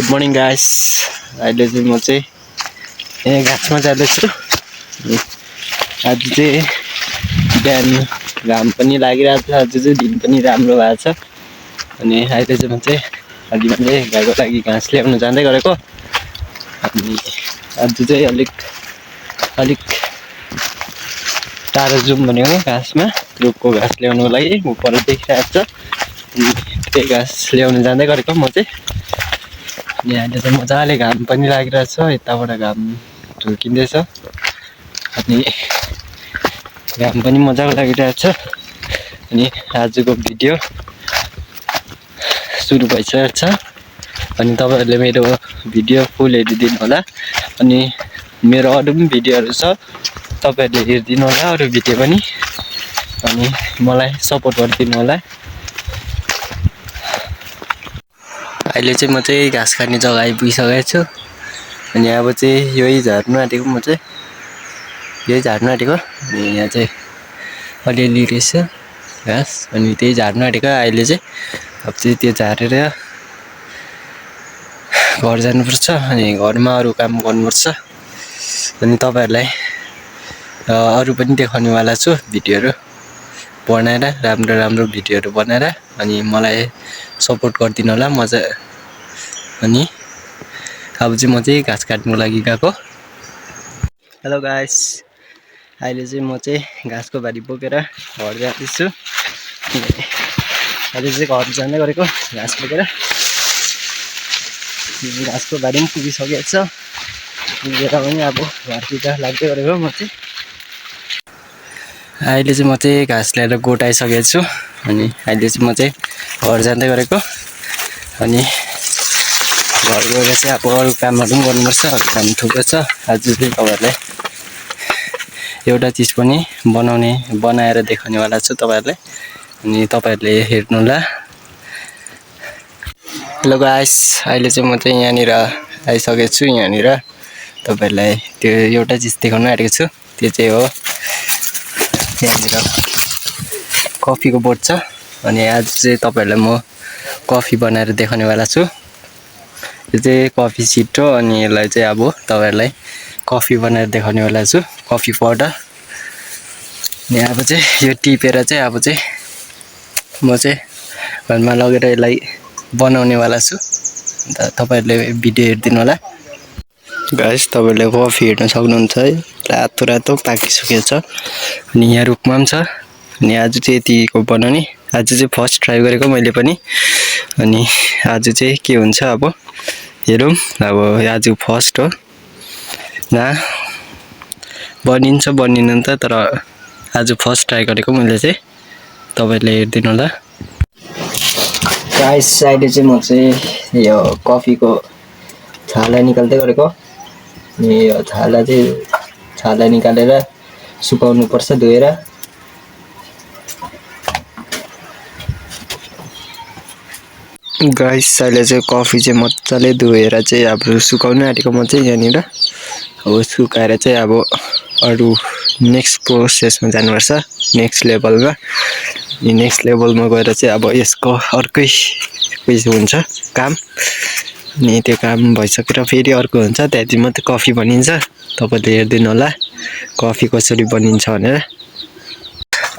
Good morning guys. अहिले चाहिँ म चाहिँ यहाँ घाँसमा जाँदैछु। आज चाहिँ बिहान घाम पनि लागिरहेको छ। आज चाहिँ दिन पनि राम्रो भएको छ। अनि अहिले चाहिँ म चाहिँ अलि गाईको लागि घाँस ल्याउनु जाँदै गरेको। अनि आज चाहिँ अलिक टाढो जाउँ भनेको घाँसमा, रुखको घाँस ल्याउनुको लागि। उपर देखिरहेको छ, अनि त्यही घाँस ल्याउनु जाँदै गरेको म चाहिँ। अनि अहिले चाहिँ मजाले घाम पनि लागिरहेछ, यताबाट घाम झुल्किँदैछ। अनि घाम पनि मजाको लागिरहेछ। अनि आजको भिडियो सुरु भइसकेको छ। अनि तपाईहरुले मेरो भिडियो फुल हेरिदिनु होला। अनि मेरो अरू पनि भिडियोहरु छ, तपाईहरुले हेरिदिनु होला अरू भिडियो पनि। अनि मलाई सपोर्ट गरिदिनु होला। अहिले चाहिँ म चाहिँ घाँस काट्ने जग्गा आइपुगिसकेको छु। अनि अब चाहिँ यही झार्नु आँटेको म चाहिँ, यही झार्नु आँटेको। अनि यहाँ चाहिँ अलिअलि रहेछ घाँस, अनि त्यही झार्नु आँटेको अहिले चाहिँ। अब चाहिँ त्यो झारेर घर जानुपर्छ। अनि घरमा अरू काम गर्नुपर्छ। अनि तपाईहरुलाई अरू पनि देखाउनेवाला छु भिडियोहरु बनाएर, राम्रो भिडियोहरु बनाएर। अनि मलाई सपोर्ट गरिदिनु होला मजा। अनि अब चाहिँ म चाहिँ घाँस काट्नु लागि गएको। हेलो गाइस, अहिले चाहिँ म चाहिँ घाँसको भारी बोकेर घर जाँदैछु। अहिले चाहिँ घर जाँदै गरेको घाँस बोकेर। घाँसको भारी पनि पुगिसकेको छ। पुगेर पनि अब घरतिर लाग्दै गरेको म चाहिँ। अहिले चाहिँ म चाहिँ घाँस ल्याएर गोटाइसकेको छु। अनि अहिले चाहिँ म चाहिँ घर जाँदै गरेको। अनि घर गएर चाहिँ अब अरू कामहरू पनि गर्नुपर्छ। अरू काम थुप्रो छ। आज चाहिँ तपाईहरुलाई एउटा चिज पनि बनाएर देखाउनेवाला छु तपाईहरुलाई। अनि तपाईहरुले हेर्नु होला। हेलो गाइस, अहिले चाहिँ म चाहिँ यहाँनिर आइसकेको छु। यहाँनिर तपाईहरुलाई त्यो एउटा चिज देखाउन आँटेको छु। त्यो चाहिँ हो यहाँनिर कफीको बोट छ। अनि आज चाहिँ तपाईहरुलाई म कफी बनाएर देखाउनेवाला छु। यो चाहिँ कफी सिड हो। अनि यसलाई चाहिँ अब तपाईहरुलाई कफी बनाएर देखाउनेवाला छु, कफी पाउडर। अनि अब चाहिँ यो टिपेर चाहिँ अब चाहिँ म चाहिँ घरमा लगेर यसलाई बनाउनेवाला छु। अन्त तपाईहरुले भिडियो हेरिदिनु होला। गाइस, तपाईहरुले कफी हेर्न सक्नुहुन्छ है, रातो पाकिसकेको छ। अनि यहाँ रुखमा पनि छ। अनि आज चाहिँ यतिको बनाउने। आज चाहिँ फर्स्ट ट्राई गरेको मैले पनि। अनि आज चाहिँ के हुन्छ अब हेरौँ। अब आज फर्स्ट हो ना, बनिन्छ बनिन्न त, तर आज फर्स्ट ट्राई गरेको मैले चाहिँ। तपाईहरुले हेरिदिनु होला। गाइस, अहिले चाहिँ म चाहिँ यो कफीको छाला निकाल्दै गरेको। अनि यो छाला निकालेर सुकाउनु पर्छ धोएर। गाइस, अहिले चाहिँ कफी चाहिँ मजाले धोएर चाहिँ अब सुकाउनु आँटेको म चाहिँ यहाँनिर। अब सुकाएर चाहिँ अब अरू नेक्स्ट प्रोसेसमा जानुपर्छ, नेक्स्ट लेभलमा। नेक्स्ट लेभलमा गएर चाहिँ अब यसको अर्कै हुन्छ काम। अनि त्यो काम भइसकेर फेरि अर्को हुन्छ, त्यहाँदेखि मात्रै कफी बनिन्छ। तपाईले हेरिदिनु होला कफी कसरी बनिन्छ भनेर।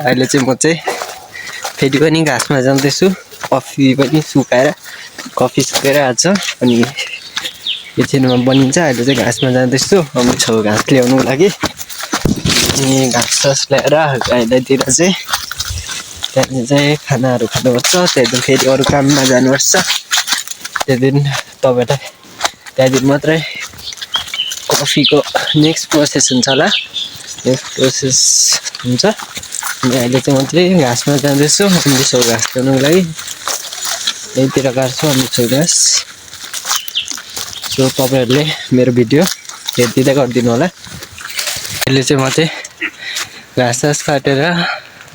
अहिले चाहिँ म चाहिँ फेरि पनि घाँसमा जाँदैछु। कफी पनि सुकाएर आज अनि एकछिनमा बनिन्छ। अहिले चाहिँ घाँसमा जाँदैछु अमृत घाँस ल्याउनुको लागि। अनि घाँस ल्याएर गाईलाई चाहिँ त्यहाँदेखि चाहिँ खानाहरू खानुपर्छ। त्यहाँदेखि फेरि अरू काममा जानुपर्छ। त्यहाँदेखि तपाईहरुलाई त्यहाँदेखि मात्रै कफीको नेक्स्ट प्रोसेस हुन्छ होला, नेक्स्ट प्रोसेस हुन्छ। अनि अहिले चाहिँ म चाहिँ घाँसमा जाँदैछु अमृत घाँस ल्याउनुको लागि। यहीँतिर काट्छु अमृत घाँस। सो तपाईहरुले मेरो भिडियो हेरिदिँदै गरिदिनु होला। अहिले चाहिँ म चाहिँ घाँस काटेर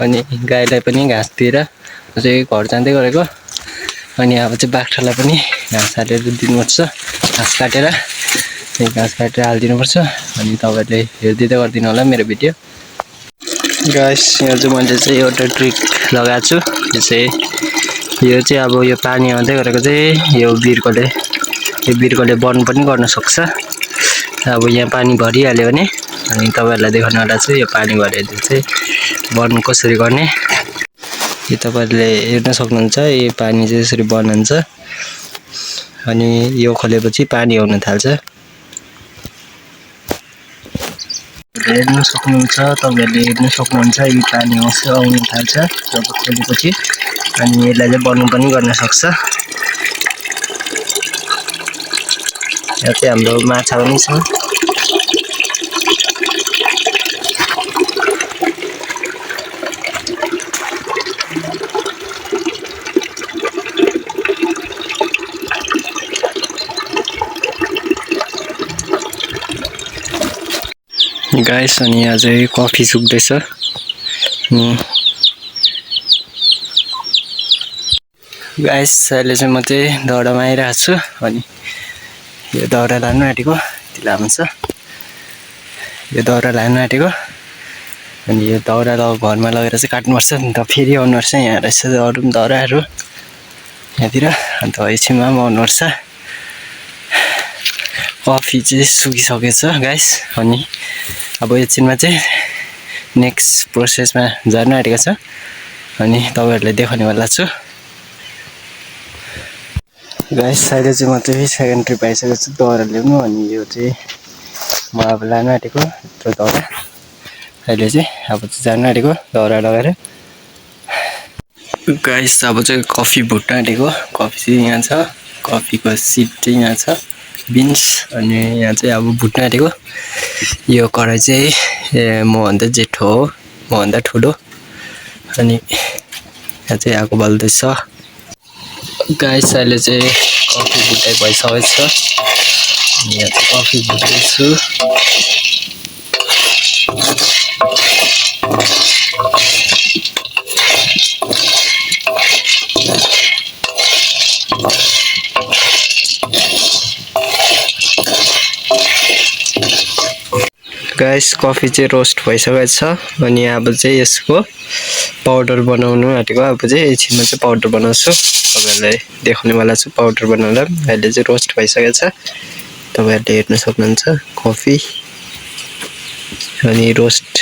अनि गाईलाई पनि घाँस दिएर चाहिँ घर जाँदै गरेको। अनि अब चाहिँ बाख्रालाई पनि घाँस हालेर दिनुपर्छ। घाँस काटेर हालिदिनुपर्छ। अनि तपाईहरुले हेरिदिँदै गरिदिनु होला मेरो भिडियो। गाइस, यहाँ चाहिँ मैले चाहिँ एउटा ट्रिक लगाएको छु। यो चाहिँ अब यो पानी आउँदै गरेको चाहिँ यो बिर्कोले यो बिर्कोले बर्न पनि गर्न सक्छ। अब यहाँ पानी भरिहाल्यो भने अनि तपाईहरुलाई देखाउनलाई चाहिँ यो पानी भरेर चाहिँ बर्न कसरी गर्ने यो तपाईहरुले हेर्न सक्नुहुन्छ। यो पानी चाहिँ यसरी बर्न हुन्छ अनि यो खोलेपछि पानी आउन थाल्छ। हेर्न सक्नुहुन्छ तपाईहरुले हेर्न सक्नुहुन्छ यो पानी आउन थाल्छ जब खोलेपछि अनि यसलाई चाहिँ बर्न पनि गर्न सक्छ। यहाँ चाहिँ हाम्रो माछा पनि छ। गाइस अनि यहाँ चाहिँ कफी सुक्दैछ। गाइस अहिले चाहिँ म चाहिँ दाउरामा आइरहेको छु अनि यो दाउरा लानु आँटेको यति लामो छ। यो दाउरा लानु आँटेको अनि यो दाउरा घरमा लगेर चाहिँ काट्नुपर्छ नि त फेरि आउनुपर्छ। यहाँ रहेछ अरू पनि दाउराहरू यहाँतिर अन्त एकछिनमा पनि आउनुपर्छ। कफी चाहिँ सुकिसकेछ गाइस अनि अब एकछिनमा चाहिँ नेक्स्ट प्रोसेसमा जानु आँटेको छ अनि तपाईहरुलाई देखाउनेवाला छु। गाइस अहिले चाहिँ म चाहिँ सेकेन्ड ट्रिप आइसकेको छु दाउरा ल्याउनु अनि यो चाहिँ म अब लानु आँटेको यत्रो दाउरा अहिले चाहिँ अब चाहिँ जानु आँटेको दाउरा लगाएर। गाइस अब चाहिँ कफी भुट्न आँटेको। कफी चाहिँ यहाँ छ, कफीको सिड चाहिँ यहाँ छ, बिन्स अनि यहाँ चाहिँ अब भुट्न आँटेको। यो कराई चाहिँ मभन्दा जेठो हो, मभन्दा ठुलो अनि यहाँ चाहिँ आगो बल्दैछ। गाइस अहिले चाहिँ कफी भुटाइ भइसकेको छ। यहाँ चाहिँ कफी भुट्दैछु। गाइस कफी चाहिँ रोस्ट भइसकेको छ अनि अब चाहिँ यसको पाउडर बनाउनु आँटेको। अब चाहिँ एकछिनमा चाहिँ पाउडर बनाउँछु तपाईहरुलाई देखाउनेवाला छु पाउडर बनाउँदा। अहिले चाहिँ रोस्ट भइसकेको छ तपाईहरुले हेर्न सक्नुहुन्छ। कफी अनि रोस्ट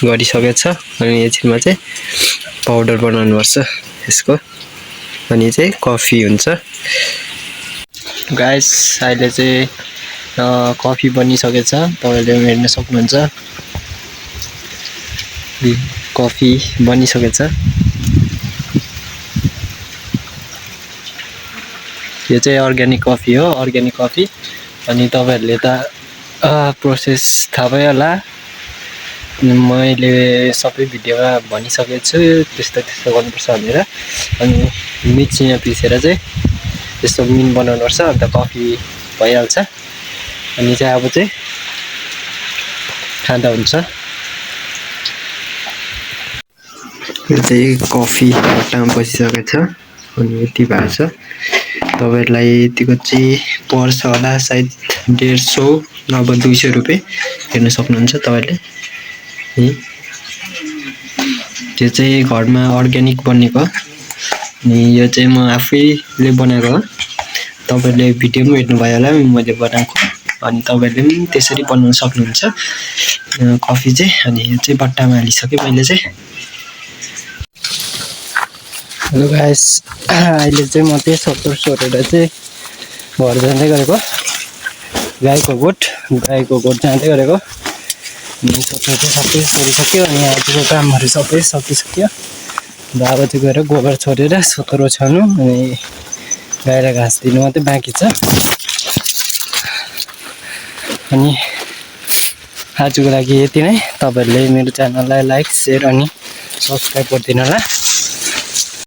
गरिसकेको छ अनि एकछिनमा चाहिँ पाउडर बनाउनु पर्छ यसको अनि चाहिँ कफी हुन्छ। गाइस अहिले चाहिँ कफी बनिसकेको छ तपाईहरुले हेर्न सक्नुहुन्छ। कफी बनिसकेको छ। यो चाहिँ अर्ग्यानिक कफी हो, अर्ग्यानिक कफी अनि तपाईहरुले त प्रोसेस थाहा भयो होला। मैले सबै भिडियोमा भनिसकेको छु त्यस्तो गर्नुपर्छ भनेर। अनि मिक्सीमा पिसेर चाहिँ त्यस्तो मिन बनाउनुपर्छ अन्त कफी भइहाल्छ अनि चाहिँ अब चाहिँ खाँदा हुन्छ। यो चाहिँ कफी टाइम बसिसकेको छ अनि यति भएको छ। तपाईहरुलाई यतिको चाहिँ पर्छ होला सायद 150 नभए 200 रुपैयाँ हेर्न सक्नुहुन्छ तपाईहरुले। त्यो चाहिँ घरमा अर्ग्यानिक बनेको अनि यो चाहिँ म आफैले बनाएको हो। तपाईहरुले भिडियोमा हेर्नुभयो होला मैले बनाएको अनि तपाईहरुले पनि त्यसरी बनाउन सक्नुहुन्छ कफी चाहिँ। अनि यो चाहिँ बट्टामा हालिसके मैले चाहिँ। हेलो गाइस अहिले चाहिँ म चाहिँ सत्तर सोरेर चाहिँ घर जाँदै गरेको। गाईको गोठ जाँदै गरेको अनि सत्तर चाहिँ सबै छोडिसक्यो अनि आजको कामहरू सबै सकिसक्यो। अब चाहिँ गएर गोबर छोडेर सत्तर ओछ्याउनु अनि गाईलाई घाँस दिनु मात्रै बाँकी छ। अनि आजको लागि यति नै। तपाईहरुले मेरो च्यानललाई लाइक, शेयर अनि सब्स्क्राइब गरिदिनु होला।